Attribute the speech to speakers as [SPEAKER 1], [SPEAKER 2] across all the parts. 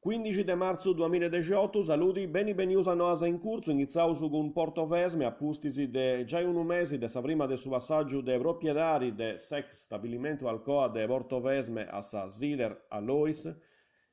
[SPEAKER 1] Cuindixi de martzu duamillaedexiotu, saludi, beni benius a Noas in Curtzu, inghitzaus cun Portovesme a pustis de giai unu mesi de sa frima de su passàgiu de propiedadi de s'ex stabilimentu Alcoa de Portovesme a sa Sider Alloys,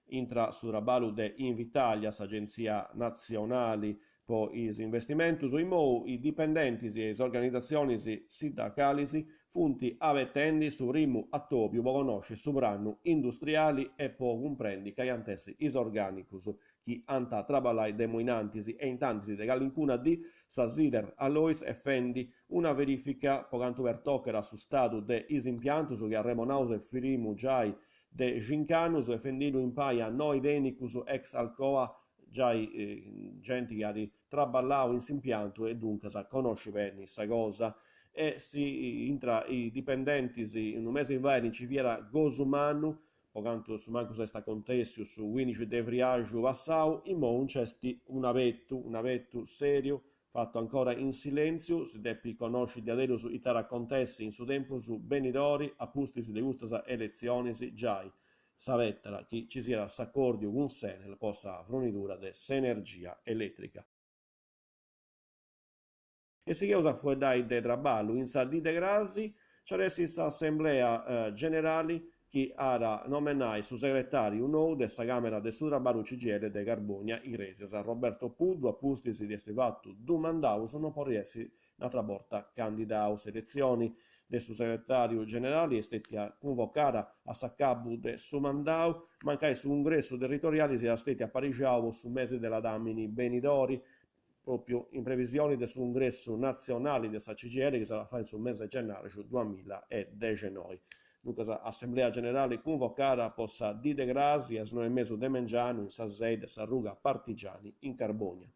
[SPEAKER 1] intra su traballu de Invitalia, s'agentzia natzionali Po is investimentus immou is dipendentis e is organizatzionis sindacalis funt abetendi su primu atòbiu po connosci su pranu industriali e po cumprendi cali ant essi is orgànicus chi ant a traballai de immoi in antis e intantis de calincuna dì sa Sider Alloys est fendi una verìfica po cantu pertocat su stadu de is impiantus chi arremonaus est frimu giai de cinc'annus e fendiddu impai a noi tènnicus ex Alcoa giai genti chi at traballau in s'impiantu e duncas connoscit beni sa cosa. E si intra is dipendentis unu mesi fait nci fiat gosu mannu, po cantu a su mancu est acontèssiu su cuindixi de friaxu passau, immou nc'est un'abetu, un'abetu sèriu, fatu ancora in silèntziu, si depit connosci diaderus ita at a acontessi in su tempus benidori a pustis de custas eletzionis giai S'abetat chi ci siat s'acòrdiu cun s'Enel po sa frunidura de s'energia elètrica. E sigheus a fueddai de traballu, in sa dì de crasi nci at essi s'assemblea generali chi at a nomenai su segretàriu nou de sa Càmera de su Traballu CGIL de Carbònia Igrèsias, Roberto Puddu, a pustis de essi fatu dus mandaus non podit essi Un'atra borta candidau. S'eletzioni de su segretàriu generali est stètia cunvocada a s'acabu de su mandau, mancai su cungressu territoriali siat stètiu aparixau po su mesi de ladàmini benidori, pròpiu in previsioni de su cungressu natzionali de sa CGIL chi s'at a fai in su mesi de gennàrgiu duamilla e dexenoi. Duncas assemblea generali cunvocada po sa dì de crasi a is noi e mesu de mengianu in sa sei de sa ruga Partigiani in Carbònia.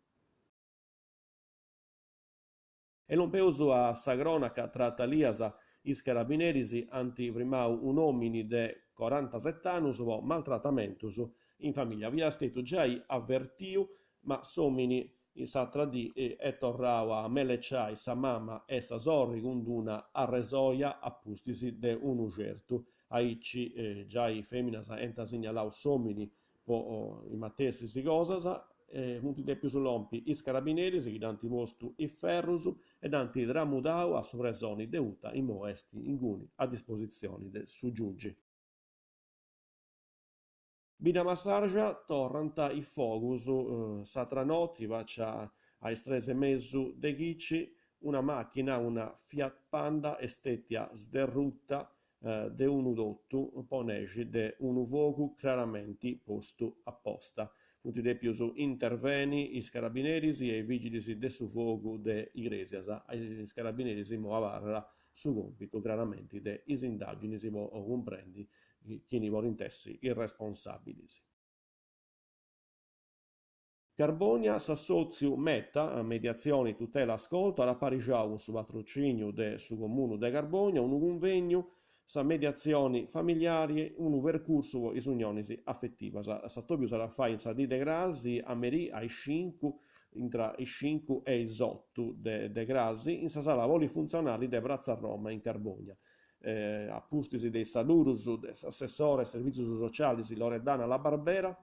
[SPEAKER 1] E lompeus a sa crònaca, tra talias, is carabineris ant frimau un'òmini de corantaset'annus po maltratamentus in famìllia. Fiat stètiu giai avertiu, ma s'òmini s'atra dì est torrau a ameleciai sa mama e sa sorri cun d'una arresoja a pustis de unu certu. Aici giai fèminas ant signalau s'òmini Po is matessis cosas funt dèpius lompi is carabineris chi dd'ant postu is ferrus e dd'ant tramudau a su presoni de Uta immoi est inguni a dispositzioni de su giugi. Biddamassargia torrant is fogus s'atra noti facia a is tres e mesu de chici una machina, una Fiat Panda est stètia sderruta de unu totu po nexi de unu fogu craramenti postu a posta. Funt dèpius interveni is carabineris e is vìgilis de su fogu de Igrèsias. A is carabineris imoi abarrat su còmpitu craramenti de is indàginis po cumprendi chini podint essi is responsàbilis. Carbònia, s'assòtziu Meta, Mediatzioni Tutela Ascolto, at aparixau cun su patrocìniu de su Comunu de Carbònia unu cunvegnu, Sa mediatzioni familiari, unu percursu po is unionis afetivas. S'atòbiu s'at a fai in sa dì de crasi a merì a is cincu, intra is cincu e is otu de crasi, in sa sala polifuntzionali de Pratza Roma in Carbònia. A pustis de is saludus de s'assessora a is servìtzius socialis Loredana La Barbera,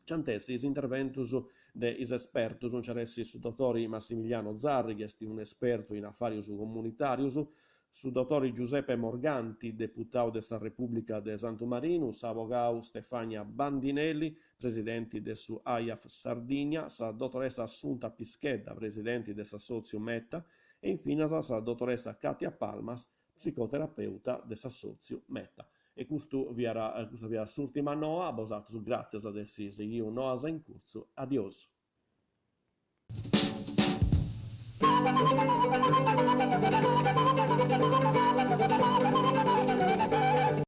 [SPEAKER 1] Nc'ant essi is interventus de is espertus, nc'at essi su dotori Massimiliano Zarri chi est un'espertu in afàrius comunitàrius, su dotori Giuseppe Morganti, deputau de sa Repùblica de Santu Marinu, s'abogau Stefania Bandinelli, presidenti de su Aiaf Sardigna, sa dotoressa Assunta Pischedda, presidenti de s'assòtziu Meta e infinas sa dotoressa Katia Palmas, psicoterapeuta de s'assòtziu Meta. E custu fiat custa fiat s'ùrtima noa, a bosatrus gràtzias de essi sighiu Noas in Curtzu. Adiosu.